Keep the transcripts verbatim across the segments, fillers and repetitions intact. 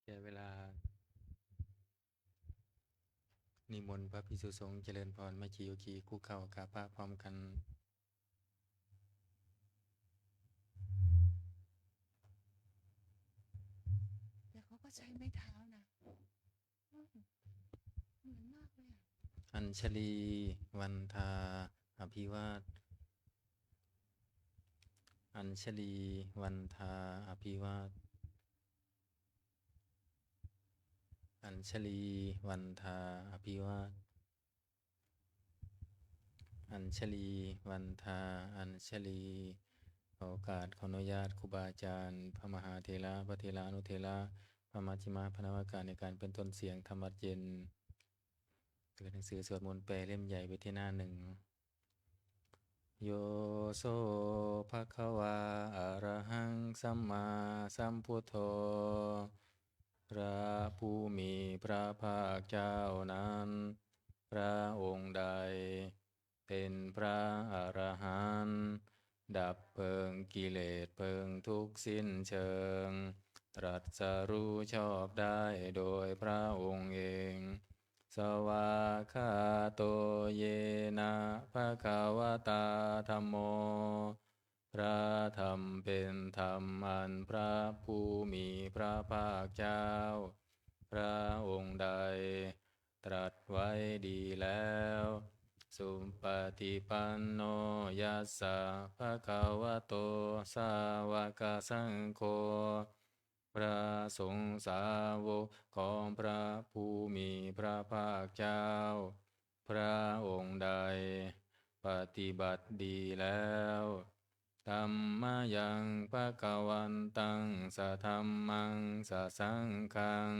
แก่เวลา นิมนต์พระภิกษุสงฆ์เจริญพร แม่ชีโยคีคุกเข่ากราบพระพร้อมกัน แต่เขาก็ใช้ไม้เท้านะ อืม เหมือนมากเลยอะ Añjali vandā abhivād. Añjali vandā abhivād. Añjali vandā abhivād. Añjali vandā añjali. ขอโอกาส ขออนุญาตครูบาอาจารย์ พระมหาเถระ พระเถรานุเถระ พระมัชฌิมะ พระนวากะ ในการเป็นต้นเสียงธรรมวัตรเย็น เปิดหนังสือสวดมนต์แปลเล่มใหญ่ไปที่หน้าหนึ่ง Yo so bhagavā arahaṃ sammāsambuddho พระผู้มีพระภาคเจ้านั้น พระองค์ใด เป็นพระอรหันต์ ดับเพลิงกิเลสเพลิงทุกข์สิ้นเชิง ตรัสรู้ชอบได้โดยพระองค์เอง Svākkhāto yena bhagavatā dhammo. พระธรรมเป็นธรรมอันพระผู้มีพระภาคเจ้า พระองค์ใด ตรัสไว้ดีแล้ว Supaṭipanno yassa bhagavato sāvakasaṅgho. พระสงฆ์สาวกของพระผู้มีพระภาคเจ้า พระองค์ใด ปฏิบัติดีแล้ว Dhammayaṃ bhagavantaṃ sadhammaṃ sasaṅghaṃ.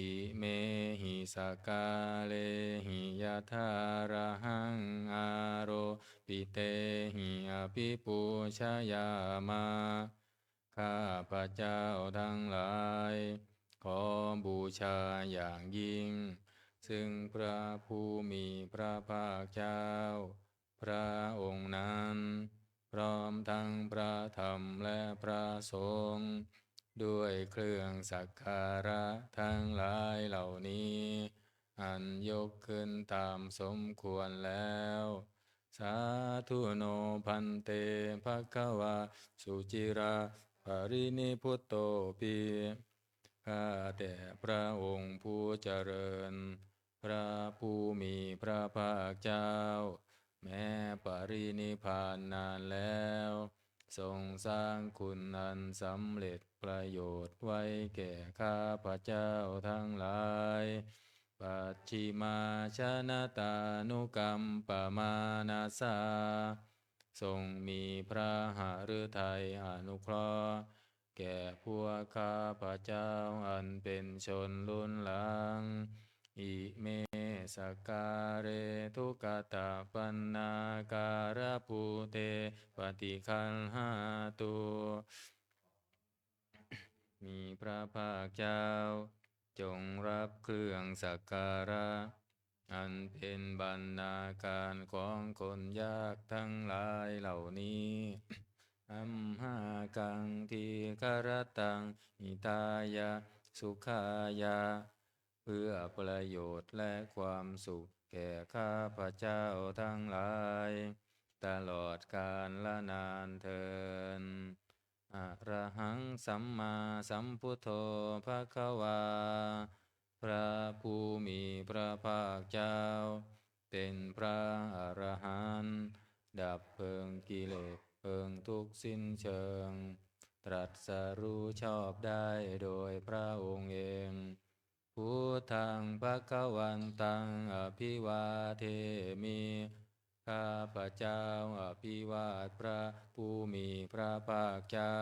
Imehi sakkārehi yathārahaṃ āropitehi abhipūjayāma. ข้าพเจ้าทั้งหลาย ขอบูชาอย่างยิ่ง ซึ่งพระผู้มีพระภาคเจ้า พระองค์นั้น พร้อมทั้งพระธรรมและพระสงฆ์ ด้วยเครื่องสักการะทั้งหลายเหล่านี้ อันยกขึ้นตามสมควรแล้ว Sādhu no bhante bhagavā suciraparinibbutopi. ข้าแต่พระองค์ผู้เจริญ พระผู้มีพระภาคเจ้า แม้ปรินิพพานนานแล้ว ทรงสร้างคุณอันสำเร็จประโยชน์ไว้แก่ข้าพเจ้าทั้งหลาย Pacchimājanatānukampamānasā. ทรงมีพระหฤทัยอนุเคราะห์ แก่พวกข้าพเจ้าอันเป็นชนรุ่นหลัง Ime sakkāre duggatapaṇṇākārabhūte paṭiggaṇhātu. มีพระภาคเจ้า จงรับเครื่องสักการะ อันเป็นบรรณาการของคนยากทั้งหลายเหล่านี้ Amhākaṃ dīgharattaṃ hitāya sukhāya. เพื่อประโยชน์และความสุขแก่ข้าพเจ้าทั้งหลาย ตลอดกาลนานเทอญ Arahaṃ sammāsambuddho bhagavā. พระผู้มีพระภาคเจ้า เป็นพระอรหันต์ ดับเพลิงกิเลสเพลิงทุกข์สิ้นเชิง ตรัสรู้ชอบได้โดยพระองค์เอง Buddhaṃ bhagavantaṃ abhivādemi. ข้าพเจ้าอภิวาทพระผู้มีพระภาคเจ้า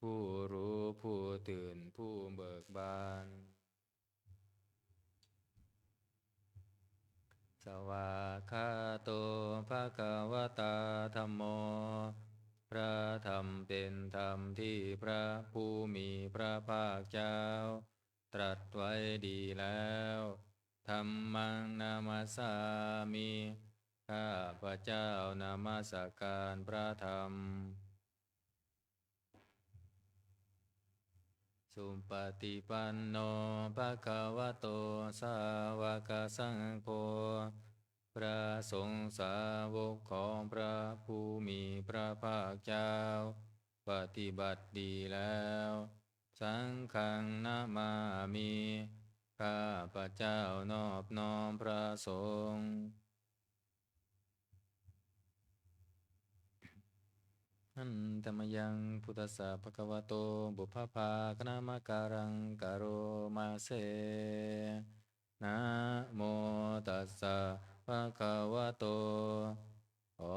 ผู้รู้ผู้ตื่นผู้เบิกบาน Svākkhāto bhagavatā dhammo. พระธรรมเป็นธรรมที่พระผู้มีพระภาคเจ้า ตรัสไว้ดีแล้ว Dhammaṃ namassāmi. ข้าพเจ้านมัสการพระธรรม Supaṭipanno bhagavato sāvakasaṅgho. พระสงฆ์สาวกของพระผู้มีพระภาคเจ้า ปฏิบัติดีแล้ว Saṅghaṃ namāmi ข้าพเจ้านอบน้อมพระสงฆ์ Handa mayaṃ buddhassa bhagavato pubbabhāganamakāraṃ karoma se. Namo tassa bhagavato ขอ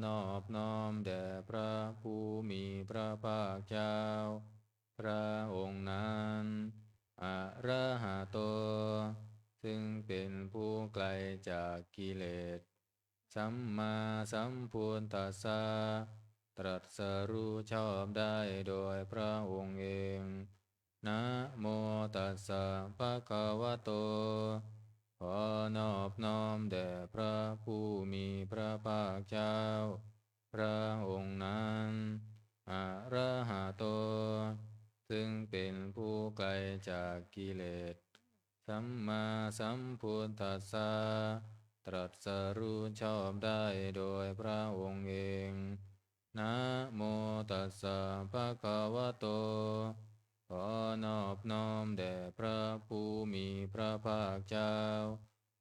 นอบน้อมแด่พระผู้มีพระภาคเจ้า พระองค์นั้น arahato ซึ่งเป็นผู้ไกลจากกิเลส sammāsambuddhassa ตรัสรู้ชอบได้โดยพระองค์เอง Namo tassa bhagavato ขอนอบน้อมแด่พระผู้มีพระภาคเจ้า พระองค์นั้น arahato ซึ่งเป็นผู้ไกลจากกิเลส sammāsambuddhassa ตรัสรู้ชอบได้โดยพระองค์เอง Namo tassa bhagavato ขอนอบน้อมแด่พระผู้มีพระภาคเจ้า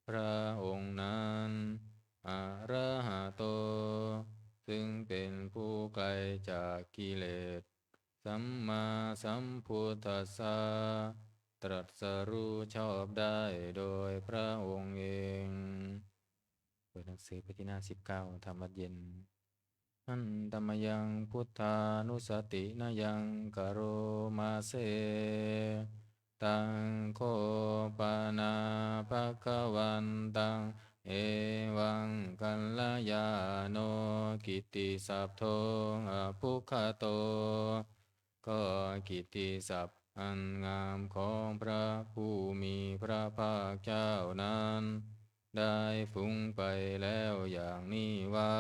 พระองค์นั้น arahato ซึ่งเป็นผู้ไกลจากกิเลส sammāsambuddhassa ตรัสรู้ชอบได้โดยพระองค์เอง เปิดหนังสือไปที่หน้าสิบเก้า ทำวัตรเย็น Handa mayaṃ buddhānussatinayaṃ karoma se. Taṃ kho pana bhagavantaṃ evaṃ kalyāṇo kittisaddho abbhuggato. ก็กิตติศัพท์อันงามของพระผู้มีพระภาคเจ้านั้น ได้ฟุ้งไปแล้วอย่างนี้ว่า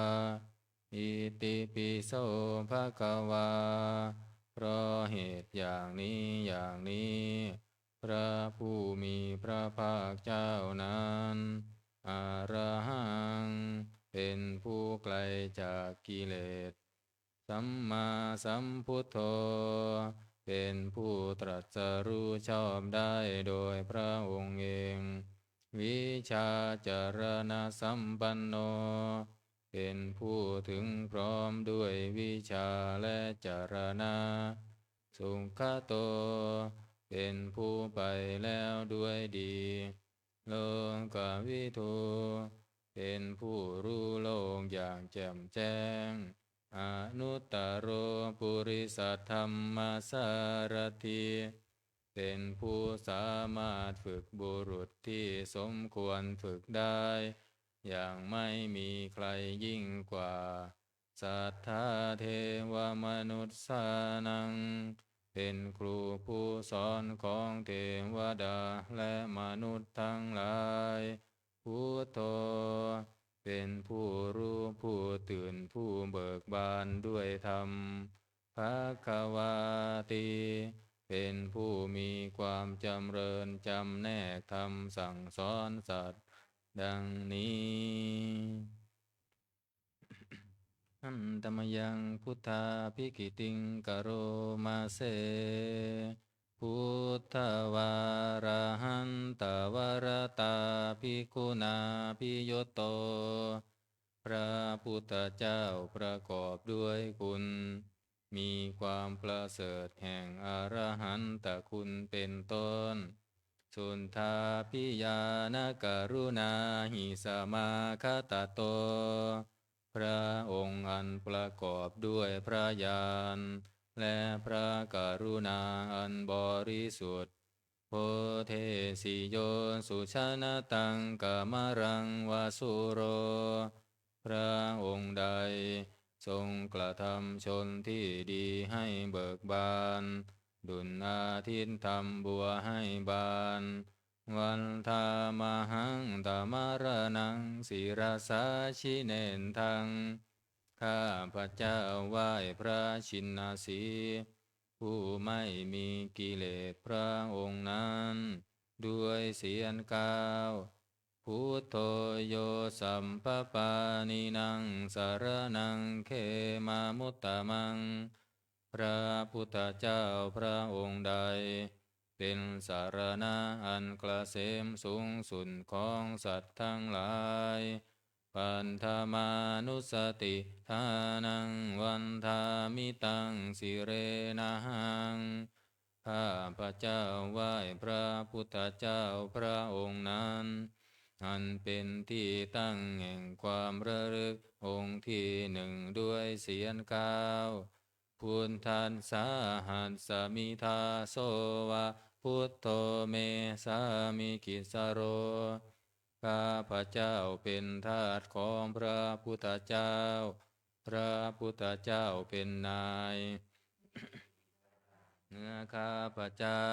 Itipi so bhagavā เพราะเหตุอย่างนี้อย่างนี้ พระผู้มีพระภาคเจ้านั้น arahaṃ เป็นผู้ไกลจากกิเลส sammāsambuddho เป็นผู้ตรัสรู้ชอบได้โดยพระองค์เอง vijjācaraṇasampanno เป็นผู้ถึงพร้อมด้วยวิชชาและจรณะ sugato เป็นผู้ไปแล้วด้วยดี lokavidū เป็นผู้รู้โลกอย่างแจ่มแจ้ง anuttaro purisadammasārathi เป็นผู้สามารถฝึกบุรุษที่สมควรฝึกได้ อย่างไม่มีใครยิ่งกว่า satthā devamanussānaṃ เป็นครูผู้สอนของเทวดาและมนุษย์ทั้งหลาย buddho เป็นผู้รู้ผู้ตื่นผู้เบิกบานด้วยธรรม bhagavāti เป็นผู้มีความจำเริญจำแนกธรรมสั่งสอนสัตว์ ดังนี้ Handa mayaṃ buddhābhigītiṃ karoma se. Buddhavārahantavaratā bhikkhunā abhiyutto. พระพุทธเจ้าประกอบด้วยคุณ มีความประเสริฐแห่งอรหันตคุณเป็นต้น suddhābhiñāṇakaruṇāhi samāgatatto. พระองค์อันประกอบด้วยพระญาณ และพระกรุณาอันบริสุทธิ์ bodhesi yo sujanataṃ kamalaṃ va sūro. พระองค์ใดทรงกระทำชนที่ดีให้เบิกบาน ดุจอาทิตย์ทำบัวให้บาน vandāmahaṃ tamaraṇaṃ sirasā jinendaṃ. ข้าพเจ้าไหว้พระชินสีห์ ผู้ไม่มีกิเลสพระองค์นั้น ด้วยเสียงกล่าว Buddho yo sabbapāṇīnaṃ saraṇaṃ khemamuttamaṃ พระพุทธเจ้าพระองค์ใด เป็นสรณะอันเกษมสูงสุดของสัตว์ทั้งหลาย Paṭhamānussatiṭṭhānaṃ vandāmi taṃ sirenahaṃ ข้าพเจ้าไหว้พระพุทธเจ้าพระองค์นั้น อันเป็นที่ตั้งแห่งความระลึกองค์ที่หนึ่งด้วยเสียงกล่าว Buddhassāhasmi dāso va buddho me sāmikissaro ข้าพเจ้าเป็นทาสของพระพุทธเจ้า พระพุทธเจ้าเป็นนาย เหนือข้าพเจ้า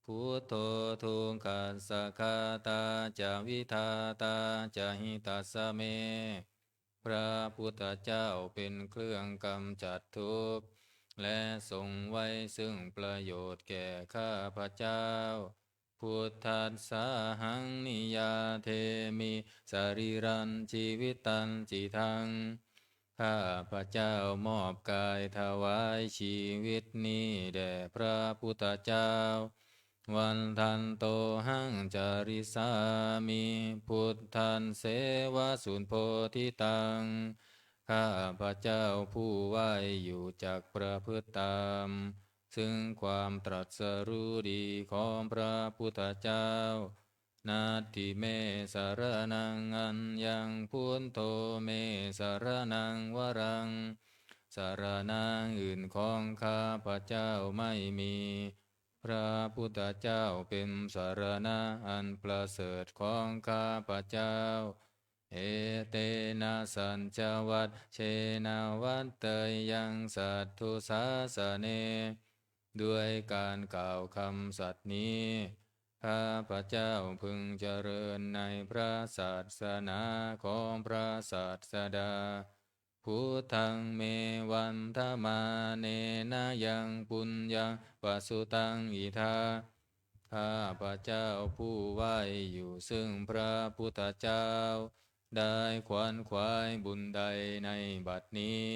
Buddho dukkhassa ghātā ca vidhātā ca hitassa me พระพุทธเจ้าเป็นเครื่องกำจัดทุกข์ และทรงไว้ซึ่งประโยชน์แก่ข้าพเจ้า Buddhassāhaṃ niyyādemi sarīrañjīvitañcidaṃ ข้าพเจ้ามอบกายถวายชีวิตนี้แด่พระพุทธเจ้า Vandantohaṃ carissāmi buddhasevasunodhimaṃ ข้าพเจ้าผู้ไหว้อยู่จักประพฤติตาม ซึ่งความตรัสรู้ดีของพระพุทธเจ้า Natthi me saraṇaṃ aññaṃ buddho me saraṇaṃ varaṃ สรณะอื่นของข้าพเจ้าไม่มี พระพุทธเจ้าเป็นสรณะอันประเสริฐของข้าพเจ้า Etena saccavajjena vaḍḍheyyaṃ satthu sāsane ด้วยการกล่าวคำสัตย์นี้ ข้าพเจ้าพึงเจริญในพระศาสนาของพระศาสดา Buddhaṃ me vandamānena yaṃ puññaṃ pasutaṃ idha ข้าพเจ้าผู้ไหว้อยู่ซึ่งพระพุทธเจ้า ได้ขวนขวายบุญใดในบัดนี้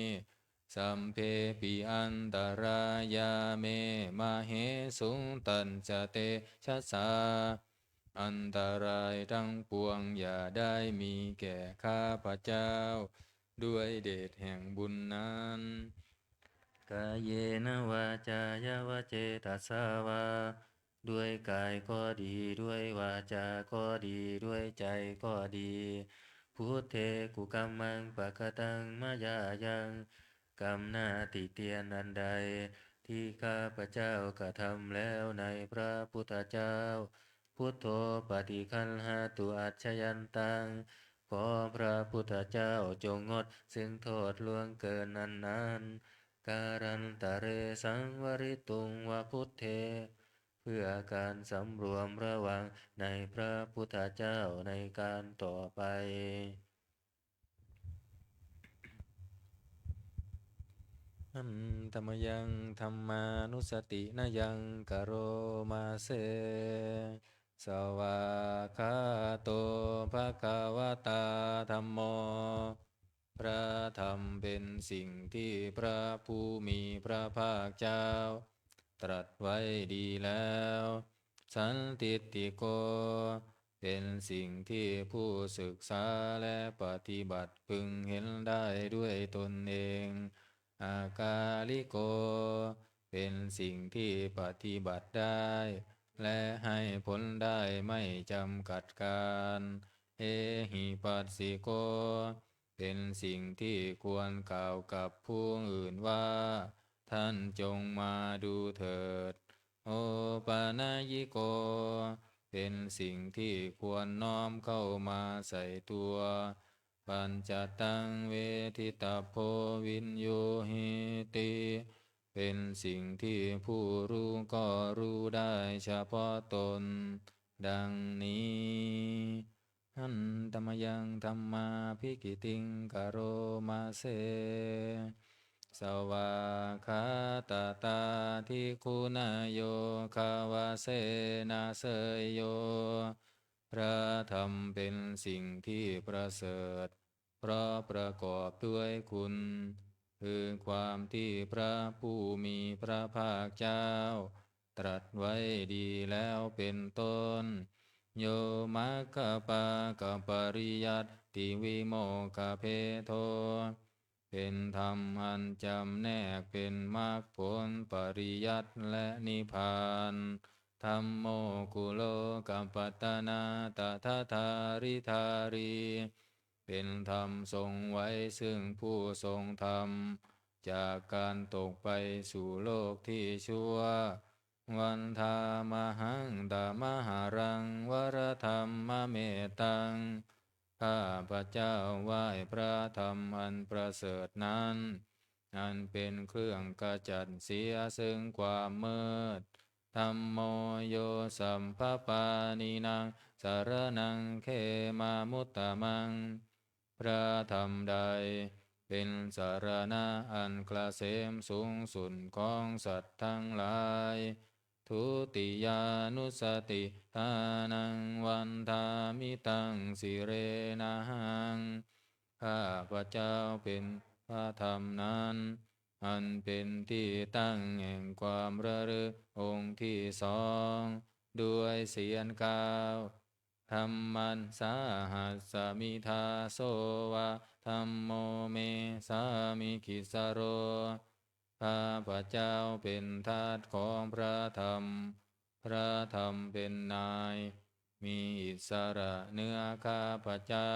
Sabbepi antarāyā me māhesuṃ tassa tejasā อันตรายทั้งปวงอย่าได้มีแก่ข้าพเจ้า ด้วยเดชแห่งบุญนั้น Kāyena vācāya va cetasā vā ด้วยกายก็ดี ด้วยวาจาก็ดี ด้วยใจก็ดี Buddhe kukammaṃ pakataṃ mayā yaṃ กรรมหน้าติเตียนอันใด ที่ข้าพเจ้ากระทำแล้วในพระพุทธเจ้า Buddho paṭiggaṇhatu accayantaṃ ขอพระพุทธเจ้าจงงดซึ่งโทษล่วงเกินอันนั้น Kālantare saṃvarituṃ va buddhe เพื่อการสำรวมระวังในพระพุทธเจ้าในการต่อไป Handa mayaṃ dhammānussatinayaṃ karoma se. Svākkhāto bhagavatā dhammo พระธรรมเป็นสิ่งที่พระผู้มีพระภาคเจ้า ตรัสไว้ดีแล้ว Sandiṭṭhiko เป็นสิ่งที่ผู้ศึกษาและปฏิบัติพึงเห็นได้ด้วยตนเอง Akāliko เป็นสิ่งที่ปฏิบัติได้ และให้ผลได้ไม่จำกัดกาล Ehipassiko เป็นสิ่งที่ควรกล่าวกับผู้อื่นว่า ท่านจงมาดูเถิด Opanayiko เป็นสิ่งที่ควรน้อมเข้ามาใส่ตัว Paccattaṃ veditabbo viññūhīti เป็นสิ่งที่ผู้รู้ก็รู้ได้เฉพาะตน ดังนี้ Handa mayaṃ dhammābhigītiṃ karoma se. Svākkhātatādiguṇayogavasena seyyo. พระธรรมเป็นสิ่งที่ประเสริฐ เพราะประกอบด้วยคุณ คือความที่พระผู้มีพระภาคเจ้า ตรัสไว้ดีแล้วเป็นต้น Yo maggapākapariyattivimokkhabhedo. เป็นธรรมอันจำแนกเป็นมรรคผล ปริยัติและนิพพาน Dhammo kulokapatanā tadadhāridhārī. เป็นธรรมทรงไว้ซึ่งผู้ทรงธรรม จากการตกไปสู่โลกที่ชั่ว Vandāmahaṃ tamaharaṃ varadhammamettaṃ. ข้าพเจ้าไหว้พระธรรมอันประเสริฐนั้น อันเป็นเครื่องขจัดเสียซึ่งความมืด Dhammo yo sabbapāṇīnaṃ saraṇaṃ khemamuttamaṃ. พระธรรมใดเป็นสรณะอันเกษมสูงสุดของสัตว์ทั้งหลาย Dutiyānussatiṭṭhānaṃ vandāmi taṃ sirenahaṃ. ข้าพเจ้าเป็นพระธรรมนั้น อันเป็นที่ตั้งแห่งความระลึกองค์ที่สอง ด้วยเสียงกล่าว Dhammassāhasmi dāso va dhammo me sāmikissaro. ข้าพเจ้าเป็นทาสของพระธรรม พระธรรมเป็นนาย มีอิสระเหนือข้าพเจ้า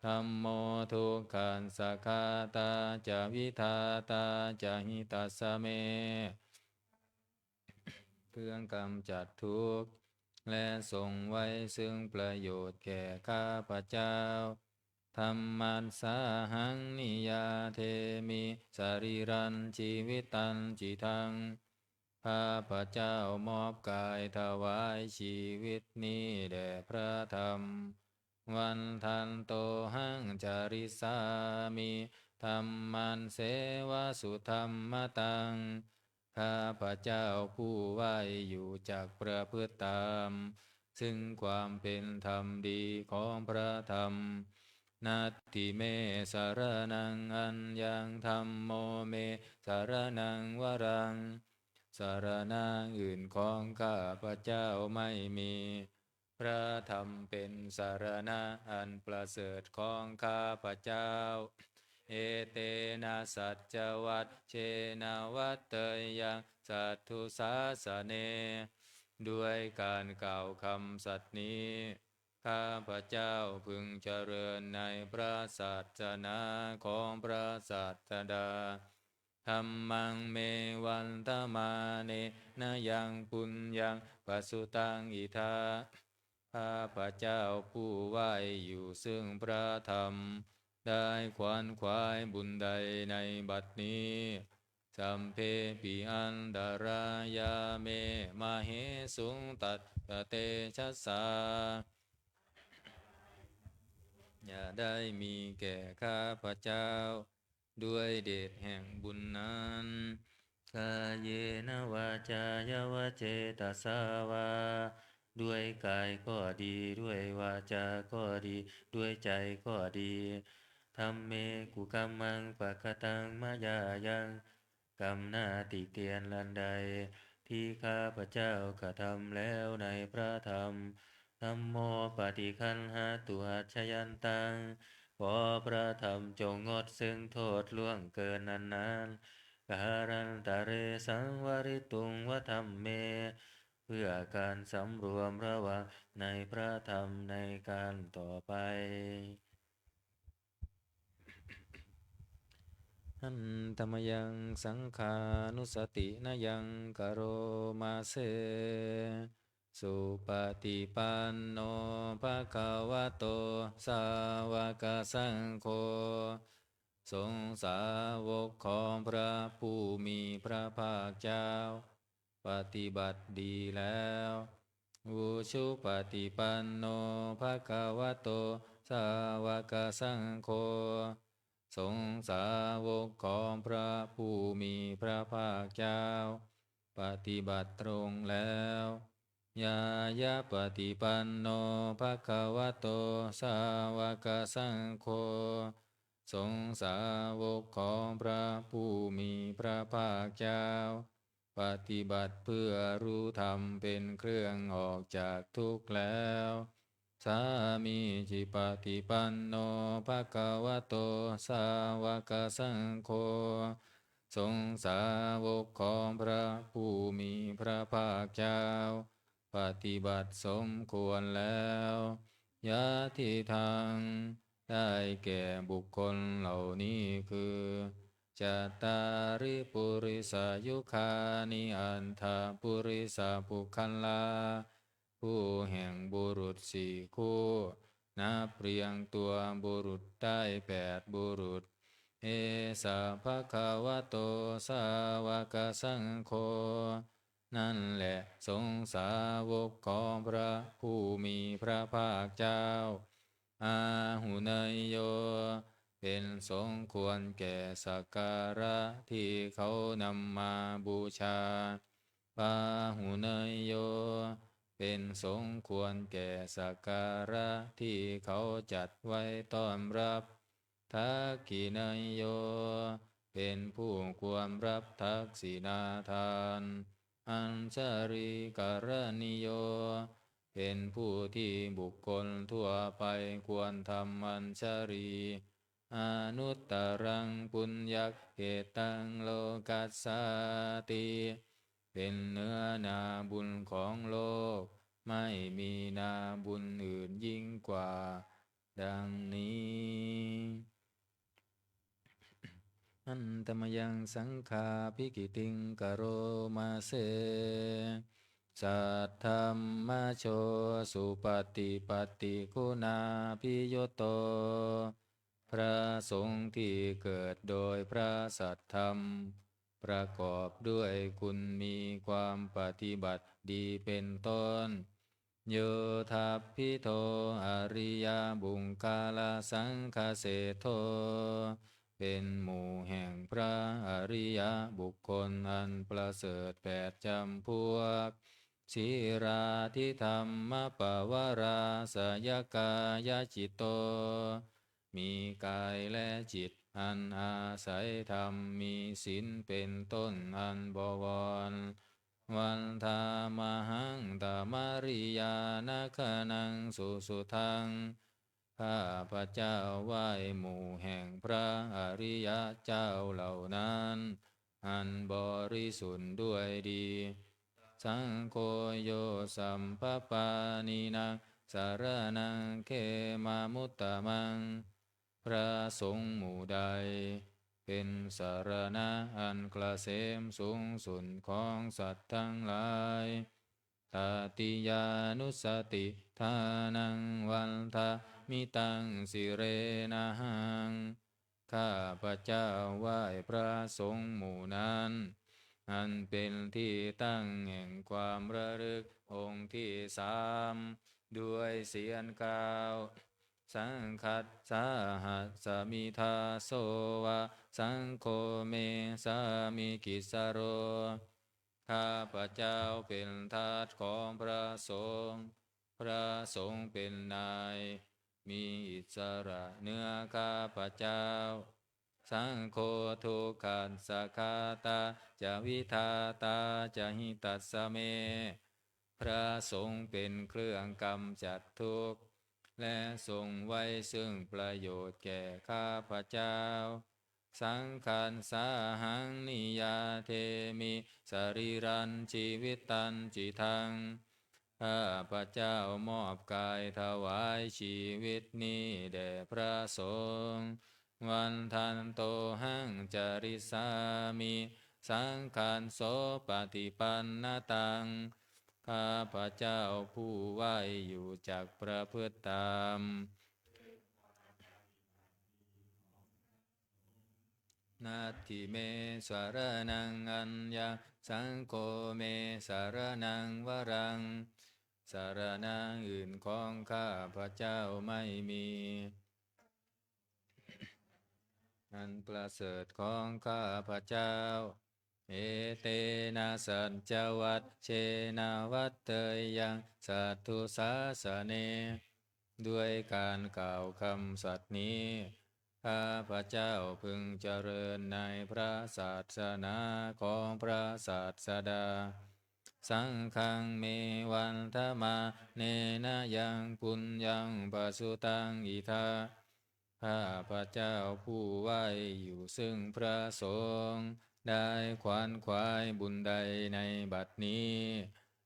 Dhammo dukkhassa ghātā ca vidhātā ca hitassa me. เครื่องกำจัดทุกข์ และทรงไว้ซึ่งประโยชน์แก่ข้าพเจ้า Dhammassāhaṃ niyyādemi sarīrañjīvitañcidaṃ. ข้าพเจ้ามอบกายถวายชีวิตนี้แด่พระธรรม Vandantohaṃ carissāmi dhammasseva sudhammataṃ. ข้าพเจ้าผู้ไหว้อยู่จักประพฤติตาม ซึ่งความเป็นธรรมดีของพระธรรม Natthi me saraṇaṃ aññaṃ dhammo me saraṇaṃ varaṃ. สรณะอื่นของข้าพเจ้าไม่มี พระธรรมเป็นสรณะอันประเสริฐของข้าพเจ้า Etena saccavajjena vaḍḍheyyaṃ satthu sāsane. ด้วยการกล่าวคำสัตย์นี้ ข้าพเจ้าพึงเจริญในพระศาสนาของพระศาสดา Dhammaṃ me vandamānena yaṃ puññaṃ pasutaṃ idha. ข้าพเจ้าผู้ไหว้อยู่ซึ่งพระธรรม ได้ขวนขวายบุญใดในบัดนี้ Sabbepi antarāyā me māhesuṃ tassa tejasā. อย่าได้มีแก่ข้าพเจ้า ด้วยเดชแห่งบุญนั้น Kāyena vācāya va cetasā vā. ด้วยกายก็ดี ด้วยวาจาก็ดี ด้วยใจก็ดี Dhamme kukammaṃ pakataṃ mayā yaṃ. กรรมหน้าติเตียนอันใด ที่ข้าพเจ้ากระทำแล้วในพระธรรม Dhammo paṭiggaṇhatu accayantaṃ. ขอพระธรรมจงงดซึ่งโทษล่วงเกินอันนั้น Kālantare saṃvarituṃ va dhamme. เพื่อการสำรวมระวังในพระธรรมในการต่อไป Handa mayaṃ saṅghānussatinayaṃ karoma se. Supaṭipanno bhagavato sāvakasaṅgho. สงฆ์สาวกของพระผู้มีพระภาคเจ้า ปฏิบัติดีแล้ว Ujupaṭipanno bhagavato sāvakasaṅgho. สงฆ์สาวกของพระผู้มีพระภาคเจ้า ปฏิบัติตรงแล้ว Ñāyapaṭipanno bhagavato sāvakasaṅgho. สงฆ์สาวกของพระผู้มีพระภาคเจ้า ปฏิบัติเพื่อรู้ธรรมเป็นเครื่องออกจากทุกข์แล้ว Sāmīcipaṭipanno bhagavato sāvakasaṅgho. สงฆ์สาวกของพระผู้มีพระภาคเจ้า ปฏิบัติสมควรแล้ว Yadidaṃ ได้แก่บุคคลเหล่านี้คือ Cattāri purisayugāni aṭṭha purisapuggalā. คู่แห่งบุรุษสี่คู่ นับเรียงตัวบุรุษได้แปดบุรุษ Esa bhagavato sāvakasaṅgho. นั่นแหละสงฆ์สาวกของพระผู้มีพระภาคเจ้า Āhuneyyo เป็นสมควรแก่สักการะที่เขานำมาบูชา Pāhuneyyo เป็นสมควรแก่สักการะที่เขาจัดไว้ต้อนรับ Dakkhiṇeyyo เป็นผู้ควรรับทักษิณาทาน Añjalikaraṇīyo เป็นผู้ที่บุคคลทั่วไปควรทำอัญชลี Anuttaraṃ puññakkhettaṃ lokassāti เป็นเนื้อนาบุญของโลก ไม่มีนาบุญอื่นยิ่งกว่า ดังนี้ Handa mayaṃ saṅghābhigītiṃ karoma se. Saddhammajo supaṭipattiguṇābhiyutto. พระสงฆ์ที่เกิดโดยพระสัทธรรม ประกอบด้วยคุณมีความปฏิบัติดีเป็นต้น Yoṭṭhabbidho ariyapuggalasaṅghaseṭṭho เป็นหมู่แห่งพระอริยบุคคลอันประเสริฐแปดจำพวก Sīlādidhammapavarāsayakāyacitto มีกายและจิตอันอาศัยธรรมมีศีลเป็นต้นอันบวร Vandāmahaṃ tamariyāna gaṇaṃ susuddhaṃ ข้าพเจ้าไหว้หมู่แห่งพระอริยเจ้าเหล่านั้น อันบริสุทธิ์ด้วยดี Saṅgho yo sabbapāṇīnaṃ saraṇaṃ khemamuttamaṃ พระสงฆ์หมู่ใด เป็นสรณะอันเกษมสูงสุดของสัตว์ทั้งหลาย Tatiyānussatiṭṭhānaṃ vandāmi taṃ sirenahaṃ ข้าพเจ้าไหว้พระสงฆ์หมู่นั้น อันเป็นที่ตั้งแห่งความระลึกองค์ที่สาม ด้วยเสียงกล่าว Saṅghassāhasmi dāso va saṅgho me sāmikissaro ข้าพเจ้าเป็นทาสของพระสงฆ์ พระสงฆ์เป็นนาย มีอิสระเหนือข้าพเจ้า Saṅgho dukkhassa ghātā ca vidhātā ca hitassa me พระสงฆ์เป็นเครื่องกำจัดทุกข์ และทรงไว้ซึ่งประโยชน์แก่ข้าพเจ้า Saṅghassāhaṃ niyyādemi sarīrañjīvitañcidaṃ ข้าพเจ้ามอบกายถวายชีวิตนี้แด่พระสงฆ์ Vandantohaṃ carissāmi saṅghassopaṭipannataṃ ข้าพเจ้าผู้ไหว้อยู่จักประพฤติตาม Natthi me saraṇaṃ aññaṃ saṅgho me saraṇaṃ varaṃ สรณะอื่นของข้าพเจ้าไม่มี อันประเสริฐของข้าพเจ้า etena saccavajjena vaḍḍheyyaṃ satthusāsane. ด้วยการกล่าวคำสัตย์นี้ ข้าพเจ้าพึงเจริญในพระศาสนาของพระศาสดา Saṅghaṃ me vandamānena yaṃ puññaṃ pasutaṃ idha. ข้าพเจ้าผู้ไหว้อยู่ซึ่งพระสงฆ์ ได้ขวนขวายบุญใดในบัดนี้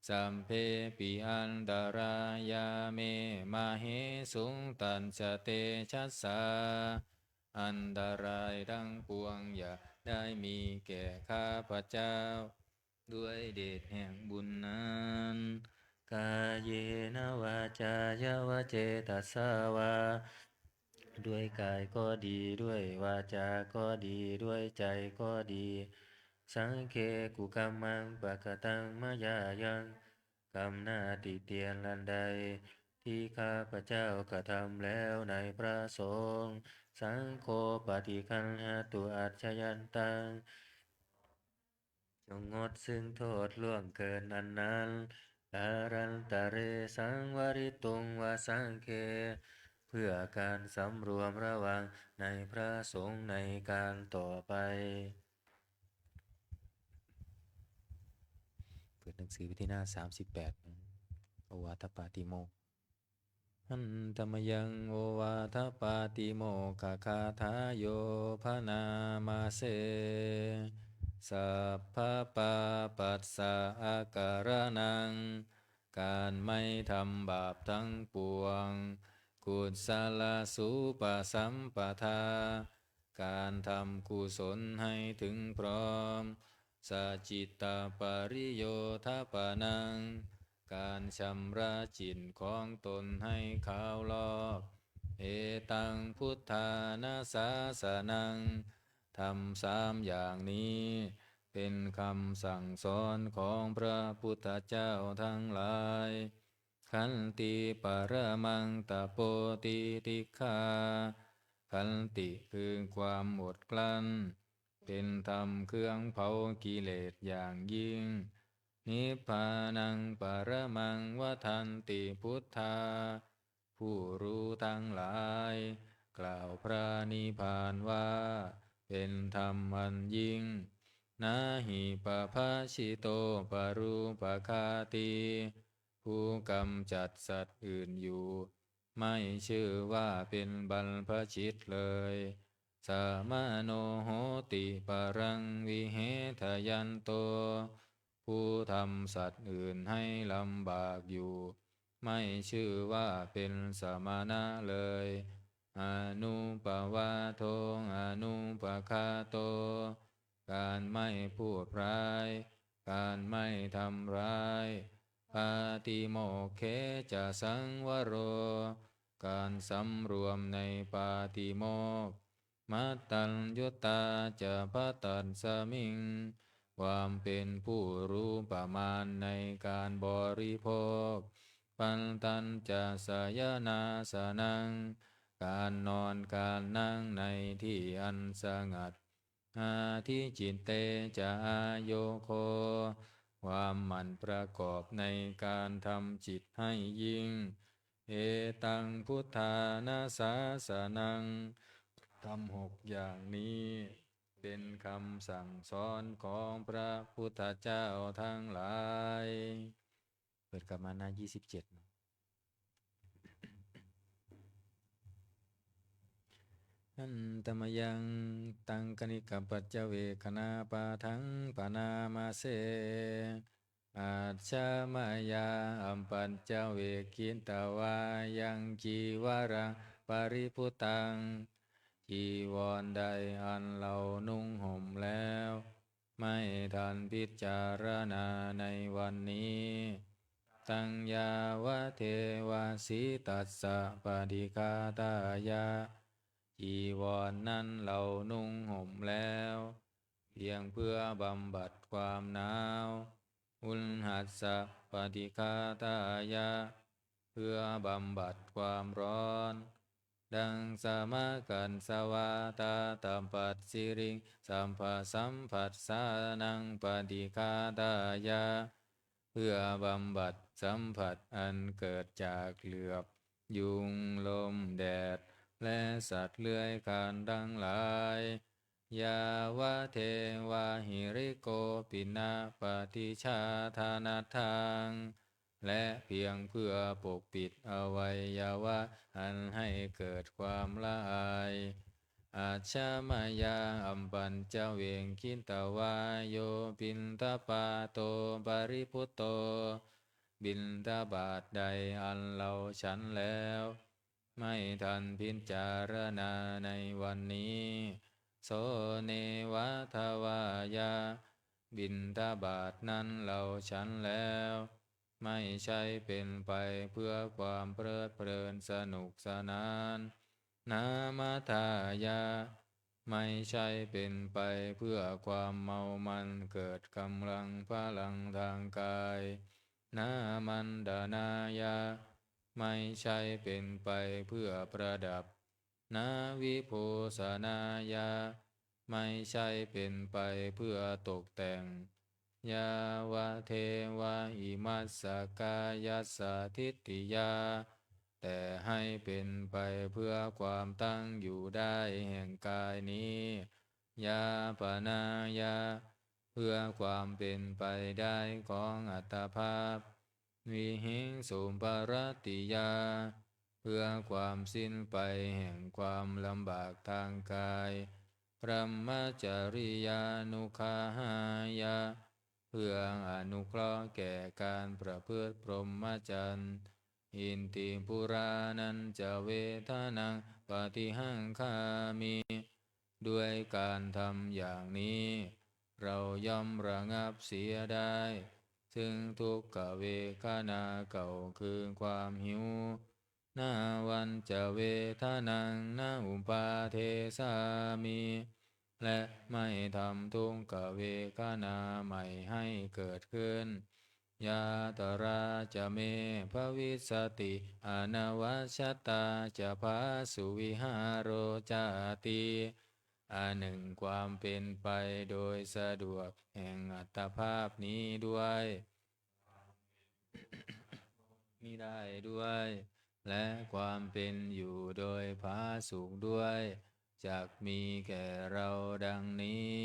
Sabbepi antarāyā me māhesuṃ tassa tejasā. อันตรายทั้งปวงอย่าได้มีแก่ข้าพเจ้า ด้วยเดชแห่งบุญนั้น Kāyena vācāya va cetasā vā. ด้วยกายก็ดี ด้วยวาจาก็ดี ด้วยใจก็ดี Saṅghe kukammaṃ pakataṃ mayā yaṃ. กรรมหน้าติเตียนอันใด ที่ข้าพเจ้ากระทำแล้วในพระสงฆ์ Saṅgho paṭiggaṇhatu accayantaṃ. จงงดซึ่งโทษล่วงเกินอันนั้น Kālantare saṃvarituṃ va saṅghe. เพื่อการสำรวมระวังในพระสงฆ์ในการต่อไป เปิดหนังสือไปที่หน้า สามสิบแปด โอวาทปาติโมกข์ Handa mayaṃ ovātapātimokkhaṃ gāthāyo bhaṇāma se. Sabbapāpassa akaraṇaṃ. การไม่ทำบาปทั้งปวง Kusalasupasampadā. การทำกุศลให้ถึงพร้อม Sacittapariyodapanaṃ. การชำระจิตของตนให้ขาวลอก Etaṃ buddhāna sāsanaṃ. ธรรมสามอย่างนี้ เป็นคำสั่งสอนของพระพุทธเจ้าทั้งหลาย Khanti paramaṃ tapo titikkhā. Khantiคือความอดกลั้น เป็นธรรมเครื่องเผากิเลสอย่างยิ่ง Nibbānaṃ paramaṃ vadanti buddhā. ผู้รู้ทั้งหลาย กล่าวพระนิพพานว่า เป็นธรรมอันยิ่ง Na hi pabbajito parūpaghātī. ผู้กำจัดสัตว์อื่นอยู่ ไม่ชื่อว่าเป็นบรรพชิตเลย Samāno hoti paraṃ vihedayanto. ผู้ทำสัตว์อื่นให้ลำบากอยู่ ไม่ชื่อว่าเป็นสมณะเลย Anupavādo anupaghāto. การไม่พูดร้าย การไม่ทำร้าย Pātimokkhe ca saṃvaro. การสำรวมในปาติโมกข์ Mattaññutā ca bhaddasmiṃ. ความเป็นผู้รู้ประมาณในการบริโภค Pantañca sayanāsanaṃ. การนอนการนั่งในที่อันสงัด Adhicitte ca āyogo. ความหมั่นประกอบในการทำจิตให้ยิ่ง Etaṃ buddhāna sāsanaṃ. ธรรมหกอย่างนี้ เป็นคำสั่งสอนของพระพุทธเจ้าทั้งหลาย เปิดกลับมาหน้า ยี่สิบเจ็ด Handa mayaṃ taṅkhaṇikapaccavekkhaṇapāṭhaṃ bhaṇāma se. Ajja mayā apaccavekkhitvā yaṃ cīvaraṃ paribhuttaṃ. จีวรใดอันเรานุ่งห่มแล้ว ไม่ทันพิจารณาในวันนี้ Taṃ yāvadeva sītassa paṭighātāya. จีวรนั้นเรานุ่งห่มแล้ว เพียงเพื่อบำบัดความหนาว Uṇhassa paṭighātāya. เพื่อบำบัดความร้อน daṃsamakassavātātapasiriṃsapasamphassānaṃ paṭighātāya เพื่อบำบัดสัมผัสอันเกิดจากเหลือบ ยุง ลม แดด และสัตว์เลื้อยคลานทั้งหลาย yāvadeva hirikopinapaṭicchādanatthaṃ และเพียงเพื่อปกปิดอวัยวะอันให้เกิดความละอาย ajja mayā apaccavekkhitvā yo piṇḍapāto paribhutto biṇḍabātໃດອັນเราฉันแล้ว ไม่ทันพิจารณาในวันนี้ so neva davāya บิณฑบาตนั้นเราฉันแล้ว ไม่ใช่เป็นไปเพื่อความเพลิดเพลินสนุกสนาน nāmadāya ไม่ใช่เป็นไปเพื่อความเมามันเกิดกำลังพลังทางกาย nāmantanāya ไม่ใช่เป็นไปเพื่อประดับ navibhūsanāya ไม่ใช่เป็นไปเพื่อตกแต่ง yāvadeva imassa kāyassa ṭhitiyā แต่ให้เป็นไปเพื่อความตั้งอยู่ได้แห่งกายนี้ yāpanāya เพื่อความเป็นไปได้ของอัตภาพ vihiṃsuparatiyā เพื่อความสิ้นไปแห่งความลำบากทางกาย brahmacariyānuggahāya เพื่ออนุเคราะห์แก่การประพฤติพรหมจรรย์ iti purāṇañca vedanaṃ paṭihaṅkhāmi ด้วยการทำอย่างนี้ เราย่อมระงับเสียได้ ซึ่งทุกขเวทนาเก่าคือความหิว nāvañca vedanaṃ na uppādessāmi และไม่ทำทุกขเวทนาใหม่ให้เกิดขึ้น yātrā ca me bhavissati anavajjatā ca phāsuvihāro cāti อันหนึ่งความเป็นไปโดยสะดวกแห่งอัตภาพนี้ด้วย มิได้ด้วย และความเป็นอยู่โดยผาสุกด้วย จักมีแก่เราดังนี้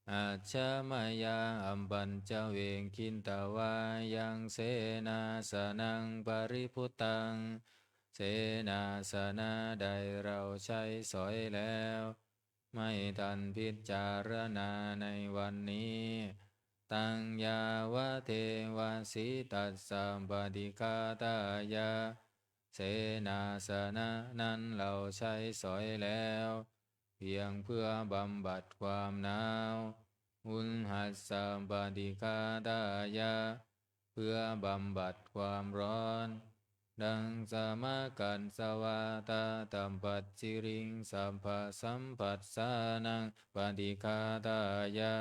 ajja mayā apaccavekkhitvā yaṃ senāsanaṃ paribhuttaṃ เสนาสนะใดเราใช้สอยแล้ว ไม่ทันพิจารณาในวันนี้ taṃ yāvadeva sītassa paṭighātāya เสนาสนะนั้นเราใช้สอยแล้ว เพียงเพื่อบำบัดความหนาว uṇhassa paṭighātāya เพื่อบำบัดความร้อน daṃsamakassavātātapasiriṃsapasamphassānaṃ paṭighātāya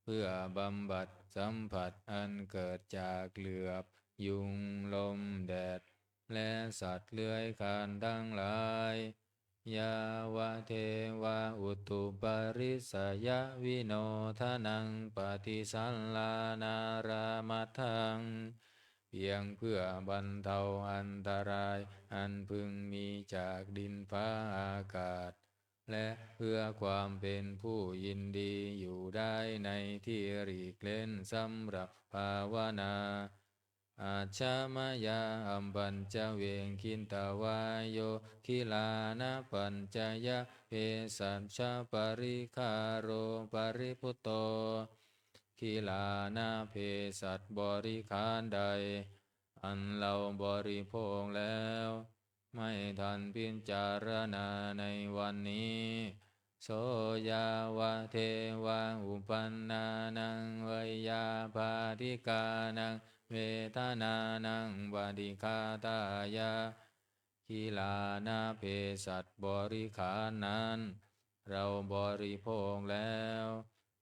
เพื่อบำบัดสัมผัสอันเกิดจากเหลือบ ยุง ลม แดด และสัตว์เลื้อยคลานทั้งหลาย yāvadeva utuparissayavinodanaṃ paṭisallānārāmatthaṃ เพียงเพื่อบรรเทาอันตรายอันพึงมีจากดินฟ้าอากาศ และเพื่อความเป็นผู้ยินดีอยู่ได้ในที่หลีกเล่นสำหรับภาวนา ajja mayā apaccavekkhitvā yo gilānapaccayabhesajjaparikkhāro paribhutto กิลานะเภสัชบริขารใด อันเราบริโภคแล้ว ไม่ทันพิจารณาในวันนี้ so yāvadeva uppannānaṃ veyyābādhikānaṃ vedanānaṃ paṭighātāya กิลานะเภสัชบริขารนั้น เราบริโภคแล้ว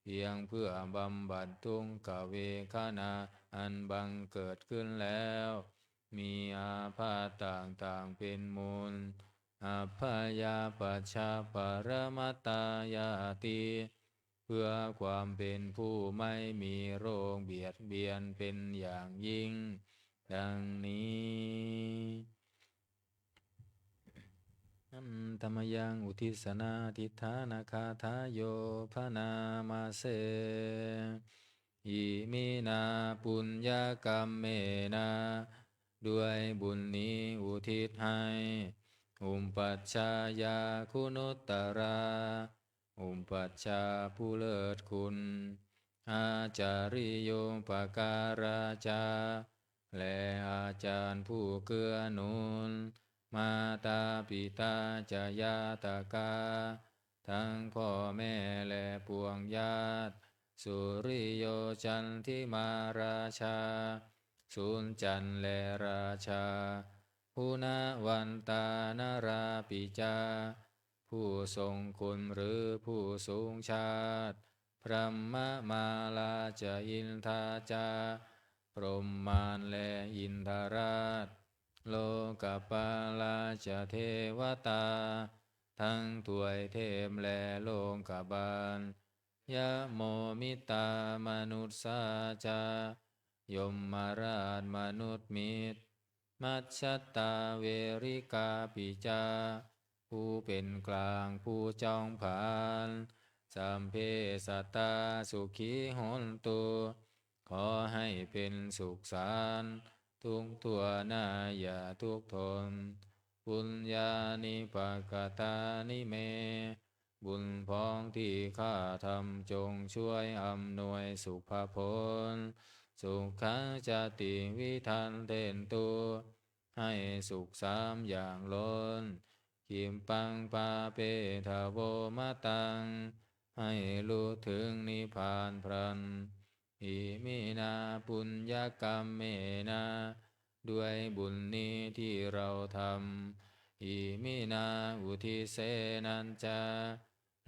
เพียงเพื่อบำบัดทุกขเวทนาอันบังเกิดขึ้นแล้ว มีอาพาธต่างๆเป็นมูล abyāpajjhaparamatāyāti เพื่อความเป็นผู้ไม่มีโรคเบียดเบียนเป็นอย่างยิ่ง ดังนี้ Handa mayaṃ uddissanādhiṭṭhānagāthāyo bhaṇāma se. Iminā puññakammena ด้วยบุญนี้อุทิศให้ upajjhāyā guṇuttarā อุปัชฌาย์ผู้เลิศคุณ ācariyūpakārā ca และอาจารย์ผู้เกื้อหนุน mātā pitā ca ñātakā ทั้งพ่อแม่และปวงญาติ suriyo candimā rājā สุญจันทร์และราชา guṇavantā narāpi ca ผู้ทรงคุณหรือผู้สูงชาติ brahmamārā ca indā ca พรหมมารและอินทราช lokapālā ca devatā ทั้งทวยเทพและโลกบาล yamo mittā manussā ca ยมราชมนุษย์มิตร majjhattā verikāpi ca ผู้เป็นกลางผู้จองผลาญ sabbe sattā sukhī hontu ขอให้เป็นสุขสันต์ทุกทั่วหน้าอย่าทุกข์ทน puññāni pakatāni me บุญพ้องที่ข้าทำจงช่วยอำนวยสุภผล sukhañca tividhaṃ dentu ให้สุขสามอย่างล้น khippaṃ pāpetha vo mataṃ ให้รู้ถึงนิพพานพลัน iminā puññakammena ด้วยบุญนี้ที่เราทำ iminā uddissenā ca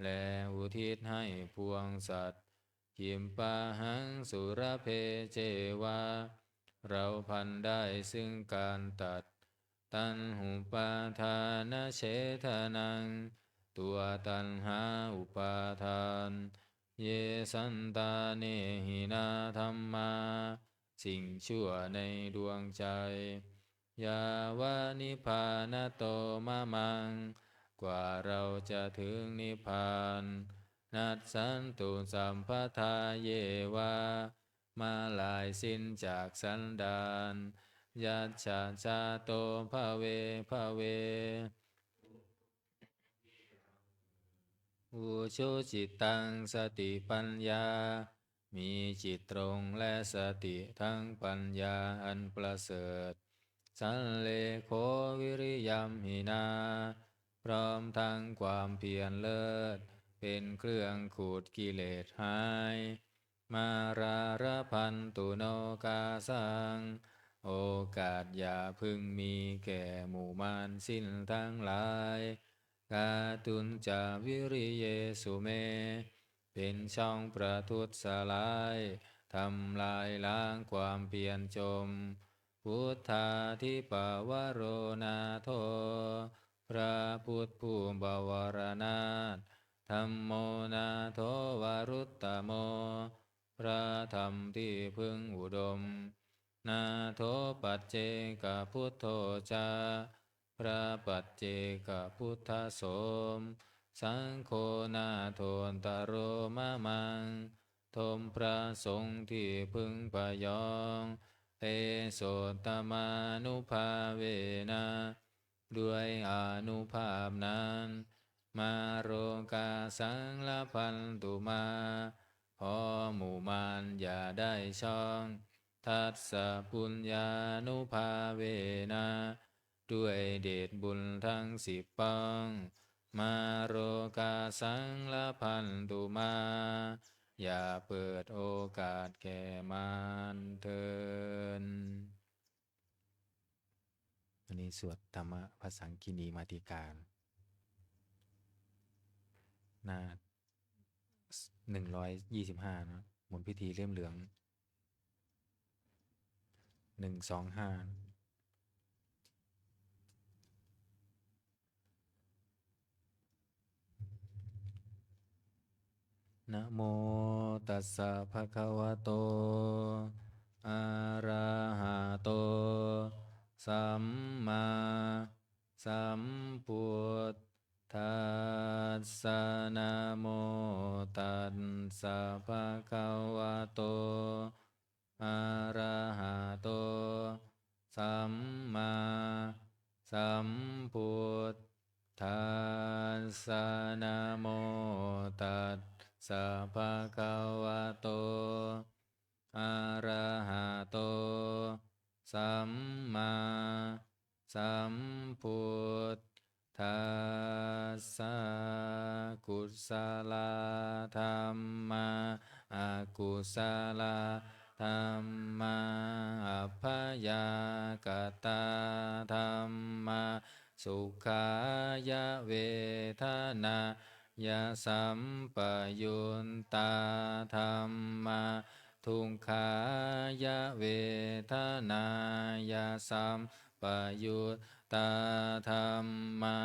และอุทิศให้ปวงสัตว์ khippāhaṃ sulabhe ceva เราพลันได้ซึ่งการตัด taṇhupādānachedanaṃ ตัวตัณหาอุปาทาน ye santāne hinā dhammā สิ่งชั่วในดวงใจ yāva nibbānato mamaṃ กว่าเราจะถึงนิพพาน nassantu sabbadā yeva มาลายสิ้นจากสันดาน yattha jāto bhave bhave ujucittaṃ satipaññā มีจิตตรงและสติทั้งปัญญาอันประเสริฐ sallekho viriyamhinā พร้อมทั้งความเพียรเลิศ เป็นเครื่องขูดกิเลสหาย mārā labhantu nokāsaṃ โอกาสอย่าพึงมีแก่หมู่มารสิ้นทั้งหลาย kātuñca viriyesu me เป็นช่องประทุษร้าย ทำลายล้างความเพียรจม buddhādhipavaro nātho พระพุทธผู้บวรนาถ dhammo nātho varuttamo พระธรรมที่พึ่งอุดม nātho paccekabuddho ca พระปัจเจกพุทธโสม saṅgho nāthottaro mamaṃ ทมพระสงฆ์ที่พึ่งพยอง tesottamānubhāvena ด้วยอานุภาพนั้น mārokāsaṃ labhantu mā ขอหมู่มารอย่าได้ช่อง tassa puññānubhāvena ด้วยเดชบุญทั้งสิบป้อง mārokāsaṃ labhantu mā อย่าเปิดโอกาสแก่มารเทอญ อันนี้สวดธรรมะพระสังคิณีมาติกา หน้าหนึ่งร้อยยี่สิบห้านะ หมุนพิธีเล่มเหลือง หนึ่งสองห้า Namo tassa bhagavato arahato sammāsambuddhassa. Namo tassa bhagavato arahato sammāsambuddhassa. Namo tassa bhagavato arahato sammāsambuddhassa. Kusalā dhammā, akusalā dhammā, abyākatā dhammā, sukhāya vedanāya sampayuttā dhammā, dukkhāya vedanāya sampayuttā dhammā,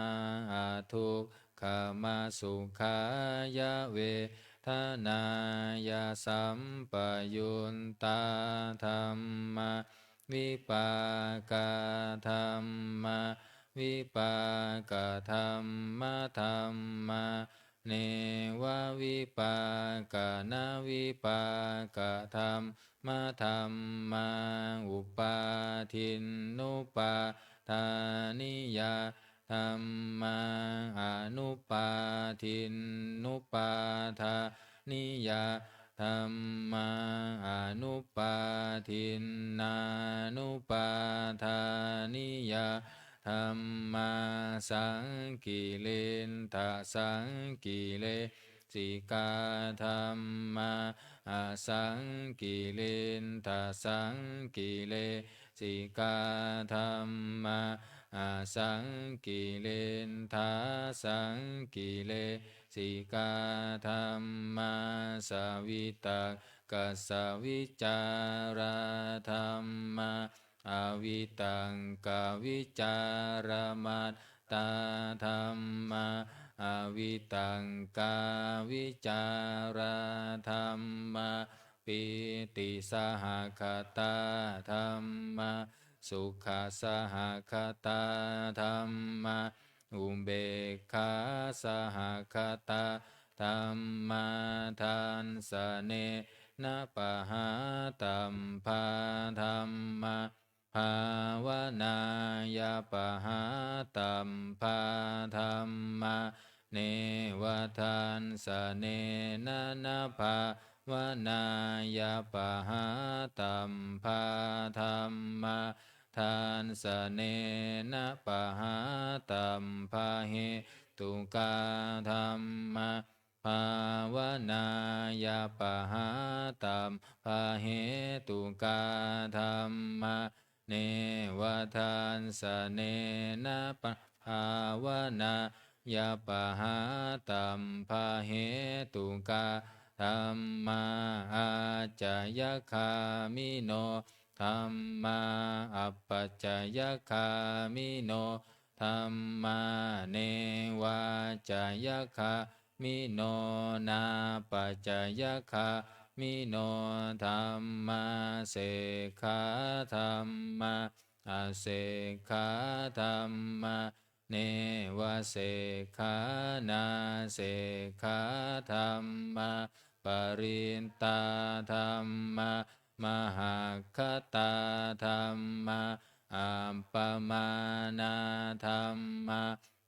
adukkhamasukhāya vedanāya sampayuttā dhammā, vipākā dhammā, vipākadhammadhammā, nevavipākanavipākadhammadhammā, upādinnupādāniyā dhammā, anupādinnupādāniyā dhammā, anupādinnānupādāniyā dhammā, saṅkiliṭṭhasaṅkile sikā dhammā, asaṅkiliṭṭhasaṅkilesikā dhammā, asaṅkiliṭṭhāsaṅkilesikā dhammā, savitakkasavicārā dhammā, avitakkavicāramattā dhammā, avitakkāvicārā dhammā, pītisahagatā dhammā, sukhasahagatā dhammā, upekkhāsahagatā dhammā, dassanena pahātabbā dhammā, bhāvanāya pahātabbā dhammā, neva dassanena na bhāvanāya pahātabbā dhammā, dassanena pahātabbahetukā dhammā, bhāvanāya pahātabbahetukā dhammā, neva dassanena pa bhāvanāya pahātabbahetukā dhammā, ācayagāmino dhammā, apacayagāmino dhammā, nevācayagāmino nāpacayagāmino dhammā, sekkhā dhammā, asekkhā dhammā, nevasekkhā nāsekkhā dhammā, parittā dhammā, mahaggatā dhammā, appamāṇā dhammā,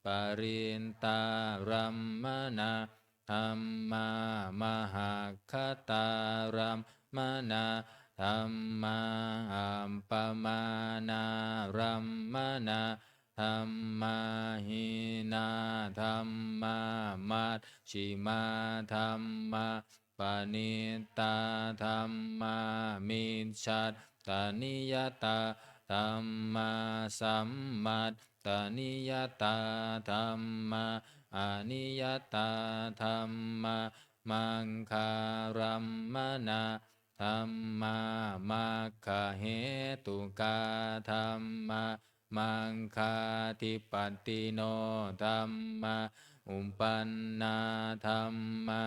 parittārammaṇā dhammā, mahaggatārammaṇā dhammā, appamāṇārammaṇā dhammā, hīnā dhammā, majjhimā dhammā, paṇītā dhammā, micchattaniyatā dhammā, sammattaniyatā dhammā, aniyatā dhammā, maggārammaṇā dhammā, maggahetukā dhammā, maggādhipatino dhammā, uppannā dhammā,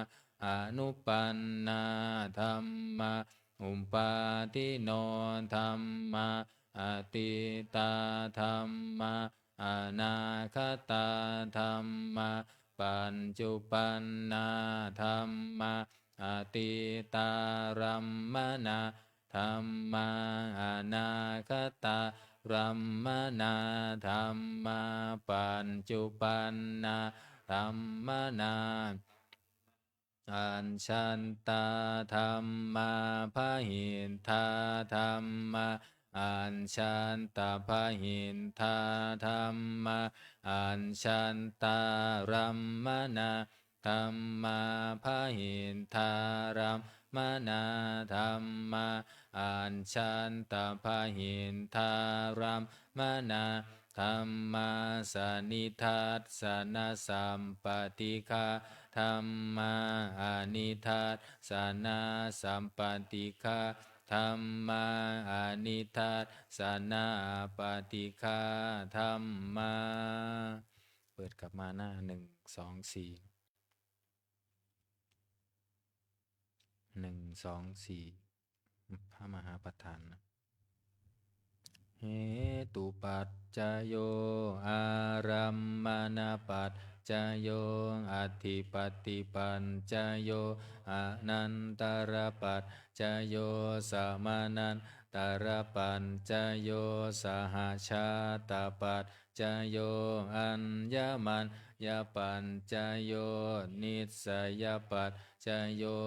anuppannā dhammā, uppādino dhammā, atītā dhammā, anāgatā dhammā, paccuppannā dhammā, atītārammaṇā dhammā, anāgatārammaṇā dhammā, paccuppannārammaṇā. Ajjhattā dhammā, bahiddhā dhammā, ajjhattabahiddhā dhammā, ajjhattārammaṇā dhammā, bahiddhārammaṇā dhammā, ajjhattabahiddhārammaṇā dhammā, sanidassanasappaṭighā dhammā, anidassanasappaṭighā dhammā, anidassanāppaṭighā dhammā. เปิดกลับมาหน้าหนึ่งสองสี่ หนึ่งสองสี่ พระมหาประธานนะ Hetupaccayo, ārammaṇapaccayo, adhipatipaccayo, anantarapaccayo, samanantarapaccayo, sahajātapaccayo, aññamaññapaccayo, nissayapaccayo,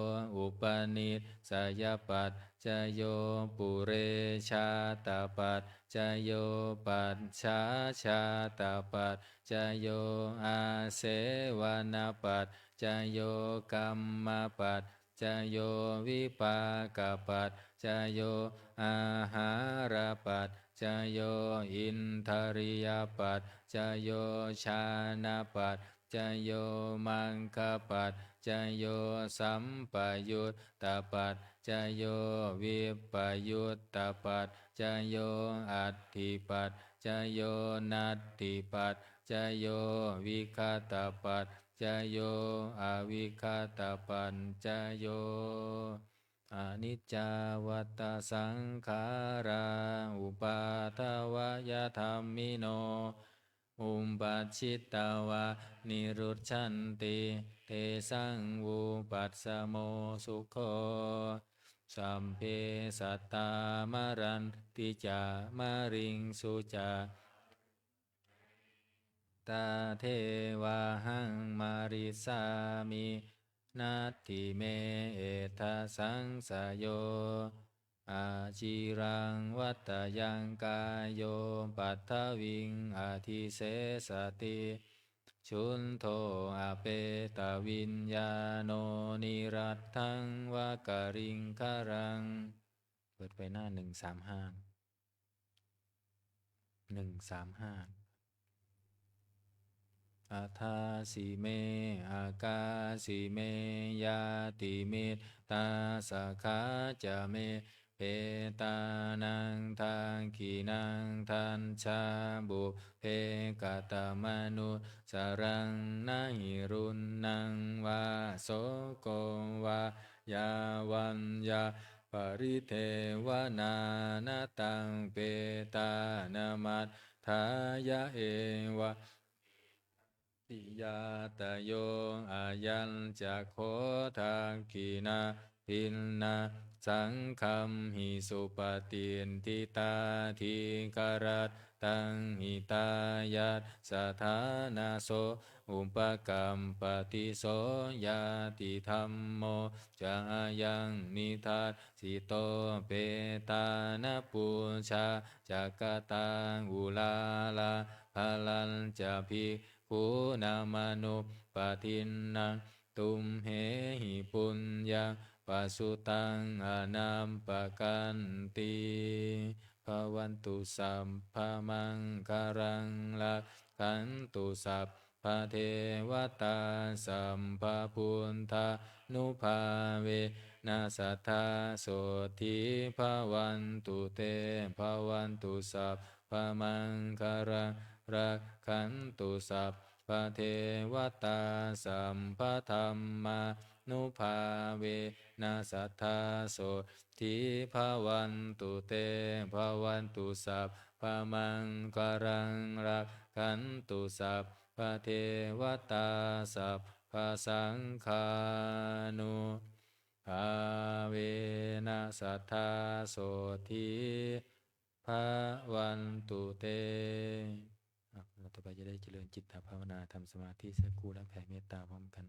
upanissayapaccayo, purejātapaccayo, pacchājātapaccayo, āsevanapaccayo, kammapaccayo, vipākapaccayo, āhārapaccayo, indriyapaccayo, jhānapaccayo, maggapaccayo, sampayuttapaccayo, vippayuttapaccayo, atthipaccayo, natthipaccayo, vigatapaccayo, avigatapaccayo. Aniccā vata saṅkhārā, uppādavayadhammino, uppajjitvā nirujjhanti, tesaṃ vūpasamo sukho. Sabbe sattā maranti ca, mariṃsu ca, tadevāhaṃ marissāmi, natthi me ettha saṃsayo. Aciraṃ vata yaṃ kāyo, paṭhaviṃ adhisessati, chuddho apetaviññāṇo, niratthaṃva kaliṅgaraṃ. เปิดไปหน้าหนึ่งสามห้า หนึ่งสามห้า Adāsi me akāsi me, ñātimittā sakhā ca me, petānaṃ dakkhiṇaṃ dajjā, pubbe katamanussaraṃ. Na hi ruṇṇaṃ vā soko vā, yā vaññā paridevanā, na taṃ petānamatthāya, evameva ñātayo. Ayañca kho dakkhiṇā bhinnā saṅghamhi, supatiṭṭhitā dīgharattaṃ hitāyassa, ṭhānaso upakappati. So ñātidhammo ca ayaṃ nidassito, petāna pūjā ca katā uḷārā, balañca bhikkhūnamanuppadinnaṃ, tumhehi puññaṃ pasutaṃ anappakanti. Bhavatu sabbamaṅgalaṃ, rakkhantu sabbadevatā, sabbabuddhānubhāvena, sadā sotthī bhavantu te. Bhavatu sabbamaṅgalaṃ, rakkhantu sabbadevatā, sabbadhammā Ānubhāvena sadā sotthī bhavantu te. Bhavatu sabbamaṅgalaṃ, rakkhantu sabbadevatā, sabbasaṅghānubhāvena sadā sotthī bhavantu te. อ่ะ เราต่อไปจะได้เจริญจิตตภาวนา ทำสมาธิสักครู่ แล้วแผ่เมตตาพร้อมกัน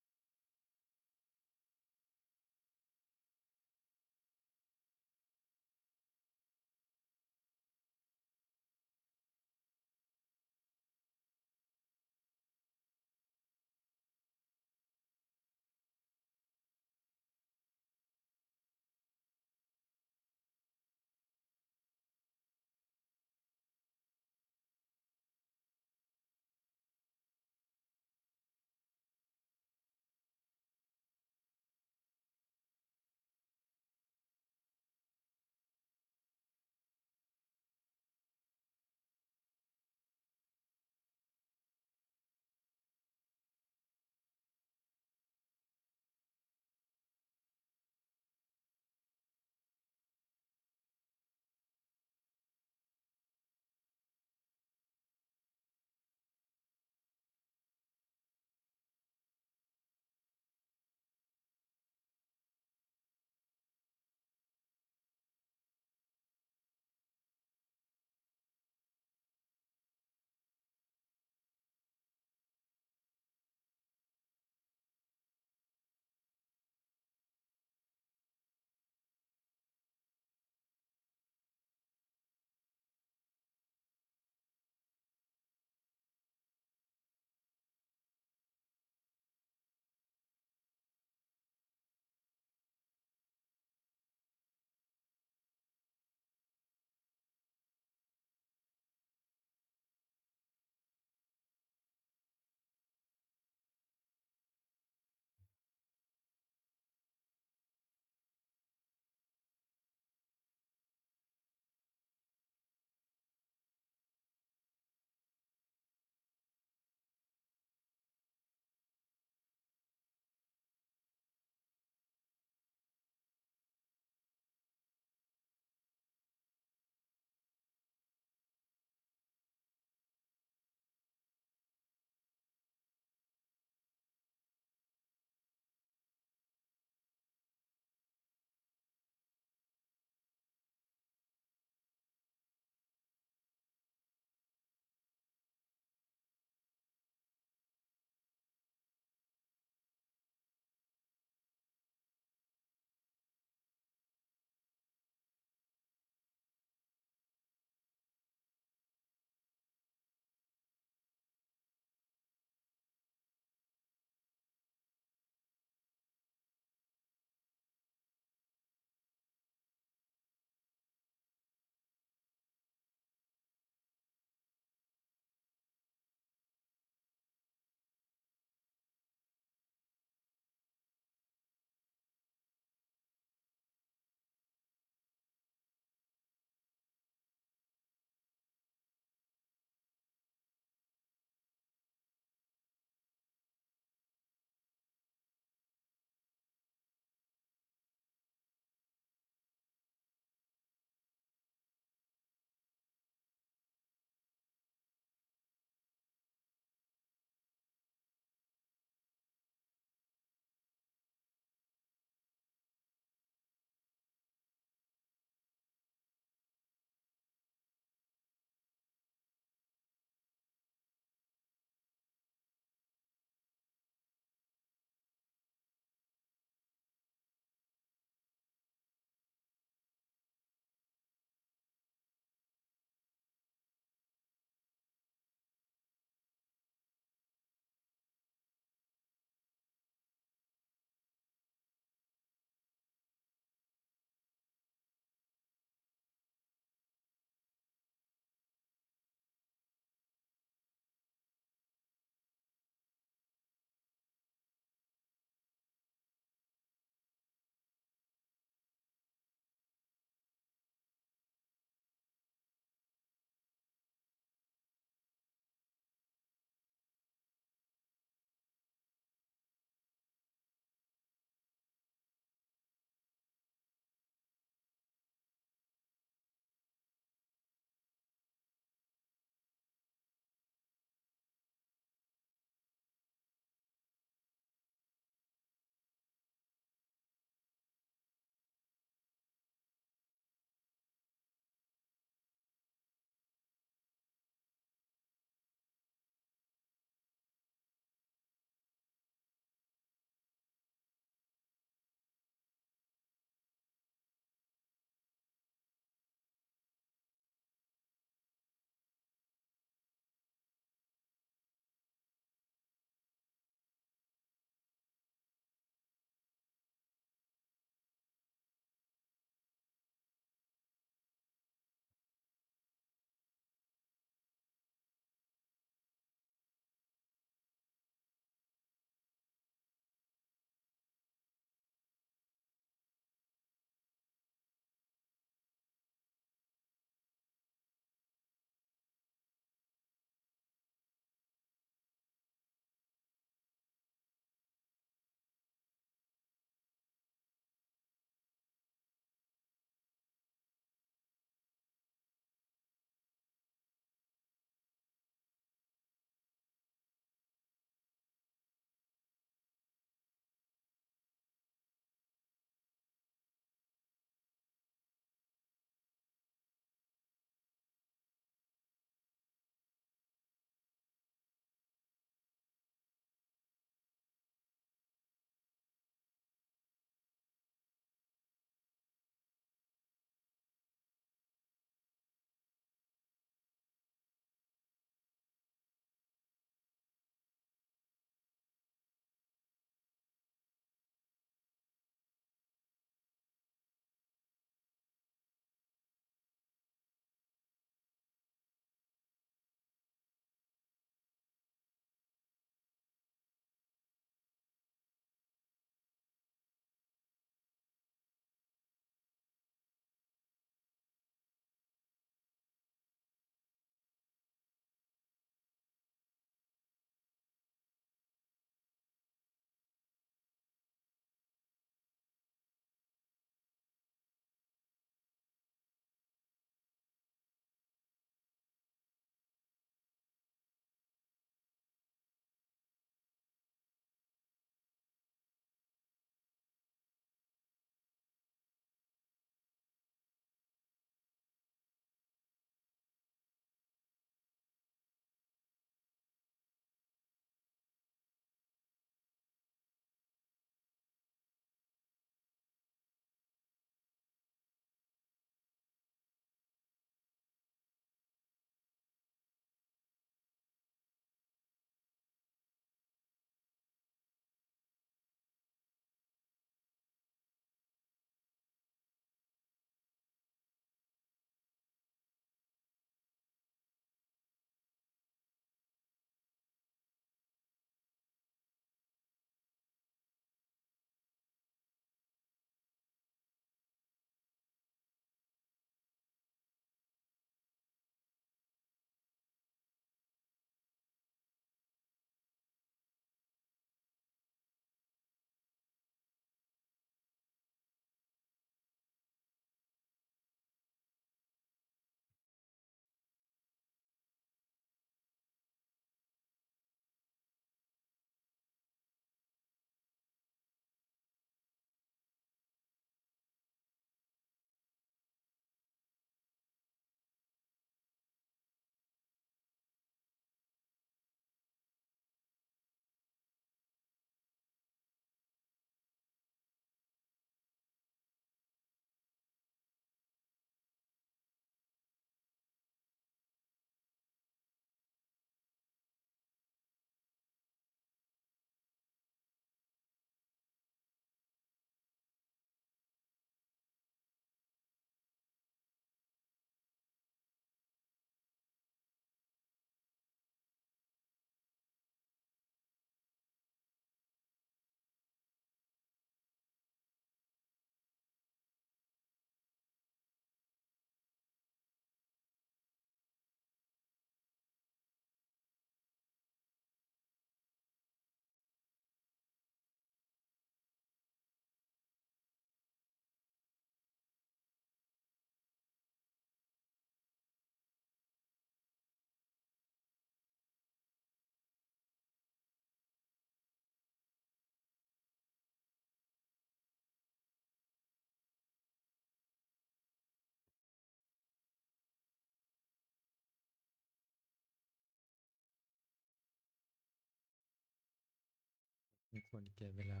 ควรแก่เวลา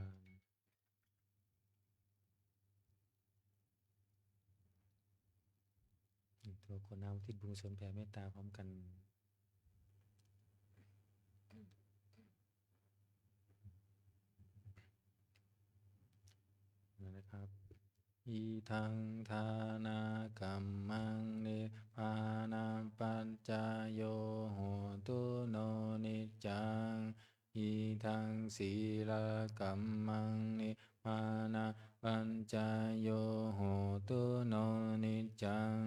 ตัวคนน้ำอุทิศบุญกุศลแผ่เมตตาพร้อมกันนะครับ Idaṃ dānakammaṃ nibbānapaccayo hotu no niccaṃ. Idaṃ sīlakammaṃ nibbānapaccayo hotu no niccaṃ.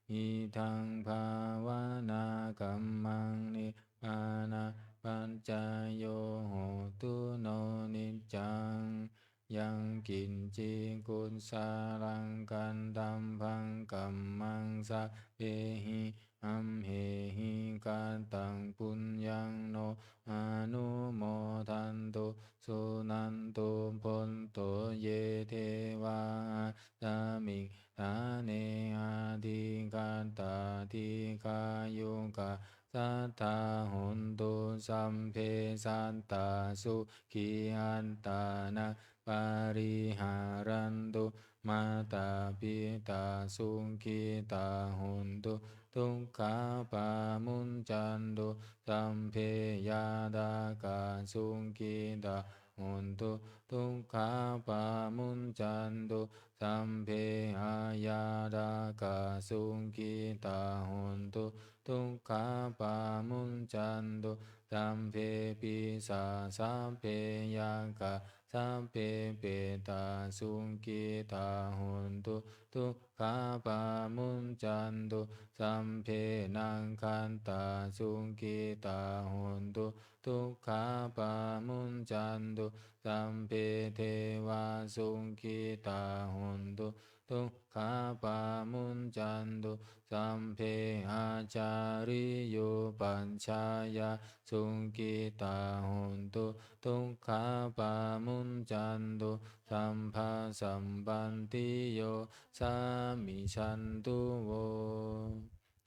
Idaṃ bhāvanākammaṃ nibbānapaccayo hotu no niccaṃ. Yaṅkiñci kusalaṃ kattabbaṃ kammaṃ sabbehi amhehi kataṃ puññaṃ no anumodantu suṇantu bhonto ye devā asmiṃ ṭhāne adhigatā dīghāyukā sadā hontu sabbe sattā sukhī attānaṃ pariharantu. Mātā pitā sukhitā hontu dukkhā pamuñcantu. Sabbe ñātakā sukhitā hontu dukkhā pamuñcantu. Sabbe aññātakā sukhitā hontu dukkhā pamuñcantu. Sabbe pisā sabbe yakkhā sabbe petā sukhitā hontu dukkhā pamuñcantu. Sabbe nakkhattā sukhitā hontu dukkhā pamuñcantu. Sabbe devā sukhitā hontu dukkhā pamuñcantu. Sabbe ācariyūpajjhāyā sukhitā hontu dukkhā pamuñcantu. Sabbasampattiyā samijjhantu vo.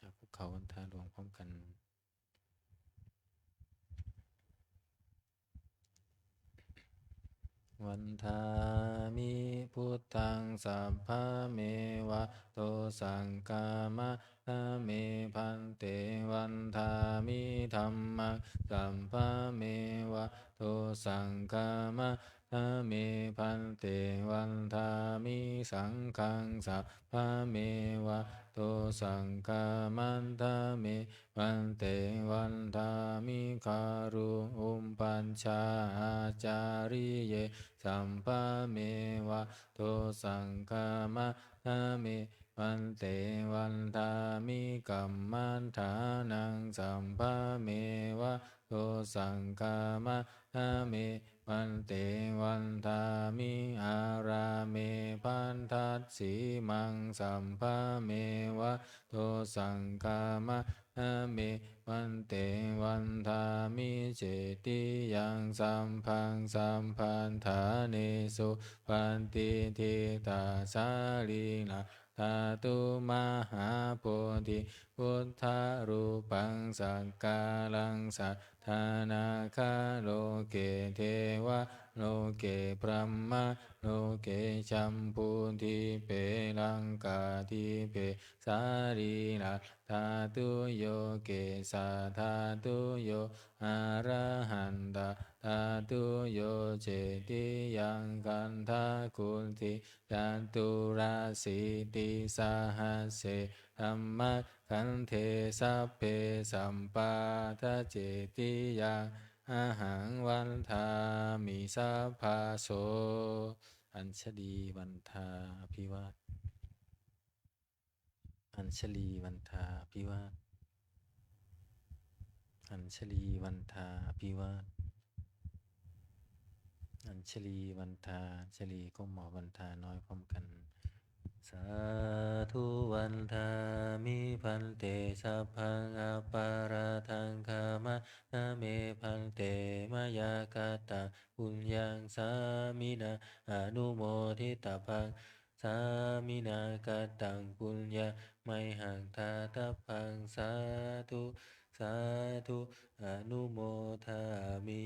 อ่ะ คุกเข่าวันทาหลวงพร้อมกัน Vandāmi buddhaṃ sabbameva dosaṃ khamatha me bhante. Vandāmi dhammaṃ sabbameva dosaṃ khamatha me bhante. Vandāmi saṅghaṃ sabbameva dosaṃ khamatha me bhante. Vandāmi guru upajjhāyā ācariyāni sabbameva dosaṃ khamatha me bhante. Vandāmi kammaṭṭhānaṃ sabbameva dosaṃ khamatha me bhante. Vandāmi ārāme bhaddasīmaṃ sabbameva dosaṃ khamatha me bhante. Vandāmi cetiyaṃ sabbaṃ sabbaṭṭhānesu patiṭṭhitā sarīradhātu mahābodhi buddharūpaṃ sakalaṃ sadā nāgaloke devaloke brahmaloke jambudīpe laṅkādīpe sarīradhātuyo kesadhātuyo arahatadhātuyo cetiyaṃ gandhakuṭi caturāsītisahasсе dhammakkhandhe sabbe sabbadacetiyaṃ ahaṃ vandāmi sabbaso. Añjalī vandā abhivā Añjalī vandā abhivā Añjalī vandā abhivā Añjalī vandā Añjalī ก้มหัววันทาน้อยพร้อมกัน Sādhu vandāmi bhante sabbaṃ aparādhaṃ khamatha me bhante mayā kataṃ puññaṃ sāminā anumoditabbaṃ sāminā kataṃ puññaṃ mayhaṃ dātabbaṃ sādhu sādhu anumodāmi.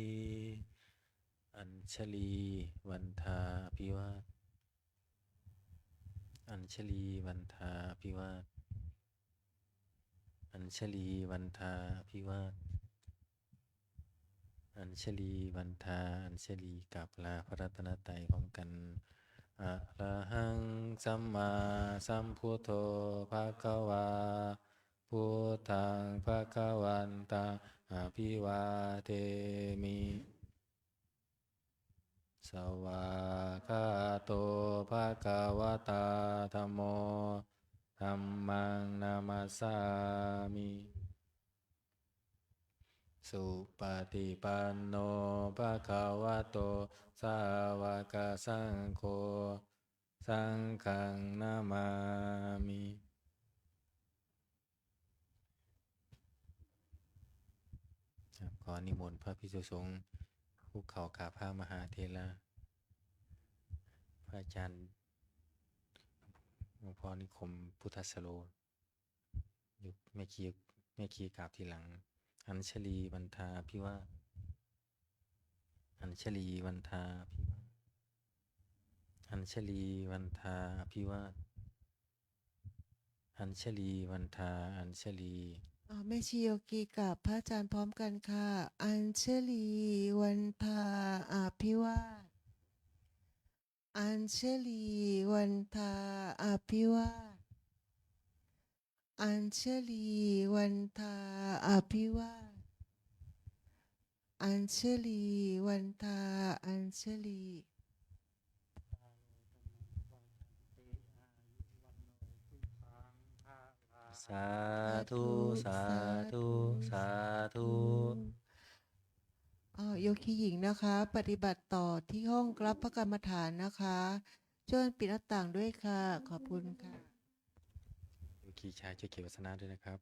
Añjalī vandā abhivā. Añjalī vandā abhivā. Añjalī vandā abhivā. Añjalī vandā añjalī กราบลาพระรัตนตรัยพร้อมกัน Arahaṃ sammāsambuddho bhagavā. Buddhaṃ bhagavantaṃ abhivādemi. Svākkhāto bhagavatā dhammo. Dhammaṃ namassāmi. Supaṭipanno bhagavato sāvakasaṅgho. Saṅghaṃ namāmi. ครับ ขอนิมนต์พระภิกษุสงฆ์คุกเข่ากราบพระมหาเถระ พระอาจารย์หลวงพ่อนิคมพุทธสโล อยู่แม่ชี แม่ชีกราบทีหลัง Añjalī vandā abhivā. Añjalī vandā abhivā. Añjalī vandā abhivā. Añjalī vandā añjalī. อ่า แม่ชีโยคีกราบพระอาจารย์พร้อมกันค่ะ Añjalī vandā abhivā. Añjalī vandā abhivā. Añjalī vandā abhivā. Añjalī vandā añjalī. Sādhu, sādhu, sādhu. อ่า โยคีหญิงนะคะ ปฏิบัติต่อที่ห้องรับพระกรรมฐานนะคะ ช่วยปิดหน้าต่างด้วยค่ะ ขอบคุณค่ะ โยคีชายช่วยเก็บอาสนะด้วยนะครับ